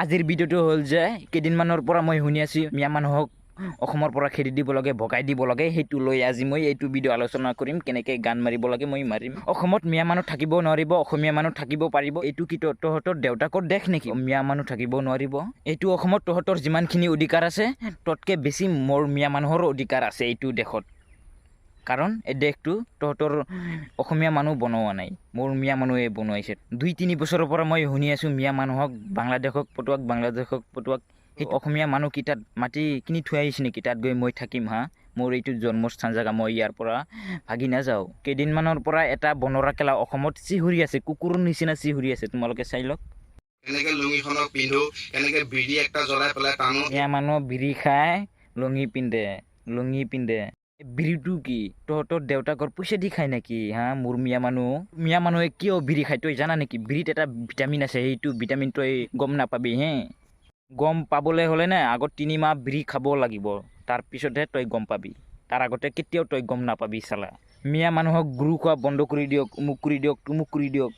আজিৰ ভিডিঅ'টো হ'ল যে কেইদিনমানৰ পৰা মই শুনি আছোঁ মিয়া মানুহক অসমৰ পৰা খেদি দিব লাগে, ভগাই দিব লাগে। সেইটো লৈ আজি মই এইটো ভিডিঅ' আলোচনা কৰিম। কেনেকৈ গান মাৰিব লাগে মই মাৰিম। অসমত মিয়া মানুহ থাকিব নোৱাৰিব, অসমীয়া মানুহ থাকিব পাৰিব। এইটো কি তহঁতৰ দেউতাকৰ দেশ নেকি? মিয়া মানুহ থাকিব নোৱাৰিব এইটো অসমত? তহঁতৰ যিমানখিনি অধিকাৰ আছে, ততকৈ বেছি মোৰ মিয়া মানুহৰো অধিকাৰ আছে এইটো দেশত। কাৰণ এই দেশটো তহঁতৰ অসমীয়া মানুহ বনোৱা নাই, মোৰ মিয়া মানুহে বনোৱাইছে। 2-3 বছৰৰ পৰা মই শুনি আছোঁ, মিয়া মানুহক বাংলাদেশক পঠোৱাক, বাংলাদেশক পঠোৱাক। সেই অসমীয়া মানুহ কি তাত মাটি কিনি থৈ আহিছে নেকি? তাত গৈ মই থাকিম হা? মোৰ এইটো জন্মস্থান জেগা, মই ইয়াৰ পৰা ভাগি নাযাওঁ। কেইদিনমানৰ পৰা এটা বনৰা কেলা অসমত চিহুৰি আছে, কুকুৰৰ নিচিনা চিহুৰি আছে। তোমালোকে চাই লওক। কেনেকে লুঙিখনক পিন্ধো, কেনেকে বিড়ি একটা জ্বলাই পেলাই টানো। মিয়া মানুহ বিড়ি খায়, লুঙি পিন্ধে, লুঙি পিন্ধে। বিড়িটো কি তহঁতৰ দেউতাকৰ পইচা দি খায় নেকি হা? মোৰ মিয়া মানুহ, মিয়া মানুহে কিয় বিড়ি খায় তই জানা নেকি? বিড়িত এটা ভিটামিন আছে, সেইটো ভিটামিন তই গম নাপাবি হে। গম পাবলৈ হ'লে নে আগত 3 মাহ বিড়ি খাব লাগিব, তাৰপিছতহে তই গম পাবি। তাৰ আগতে কেতিয়াও তই গম নাপাবি চালা। মিয়া মানুহক গৰু খোৱা বন্ধ কৰি দিয়ক, অমুক কৰি দিয়ক, তুমুক কৰি দিয়ক।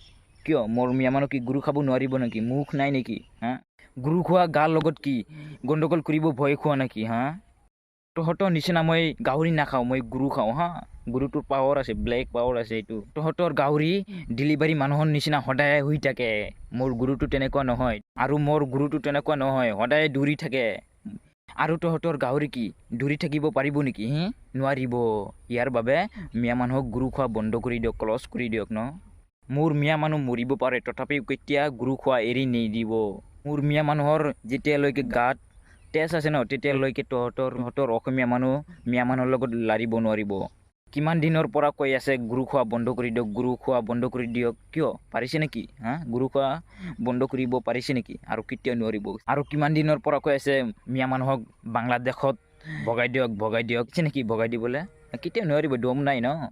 কিয়, মোৰ মিয়া মানুহ কি গৰু খাব নোৱাৰিব নেকি? মুখ নাই নেকি হা? গৰু খোৱা গাৰ লগত কি গণ্ডগোল কৰিব ভয় খোৱা নেকি হা? তহঁতৰ নিচিনা মই গাহৰি নাখাওঁ, মই গৰু খাওঁ হা। গৰুটোৰ পাৱাৰ আছে, ব্লেক পাৱাৰ আছে এইটো। তহঁতৰ গাহৰি ডেলিভাৰী মানুহৰ নিচিনা সদায় শুই থাকে। মোৰ গৰুটো তেনেকুৱা নহয়। আৰু মোৰ গৰুটো তেনেকুৱা নহয়, সদায় দৌৰি থাকে। আৰু তহঁতৰ গাহৰি কি দৌৰি থাকিব পাৰিব নেকি হি? নোৱাৰিব। ইয়াৰ বাবে মিয়া মানুহক গৰু খোৱা বন্ধ কৰি দিয়ক, ক্লছ কৰি দিয়ক ন। মোৰ মিয়া মানুহ মৰিব পাৰে, তথাপিও কেতিয়া গৰু খোৱা এৰি নিদিব। মোৰ মিয়া মানুহৰ যেতিয়ালৈকে গাত তেজ আছে ন, তেতিয়ালৈকে তহঁতৰ অসমীয়া মানুহ মিয়া মানুহৰ লগত লাৰিব নোৱাৰিব। কিমান দিনৰ পৰা কৈ আছে, গৰু খোৱা বন্ধ কৰি দিয়ক, গৰু খোৱা বন্ধ কৰি দিয়ক। কিয় পাৰিছে নেকি হা? গৰু খোৱা বন্ধ কৰিব পাৰিছে নেকি? আৰু কেতিয়াও নোৱাৰিব। আৰু কিমান দিনৰ পৰা কৈ আছে, মিয়া মানুহক বাংলাদেশত ভগাই দিয়ক, ভগাই দিয়ক। নেকি ভগাই দিবলৈ? কেতিয়াও নোৱাৰিব, দম নাই ন।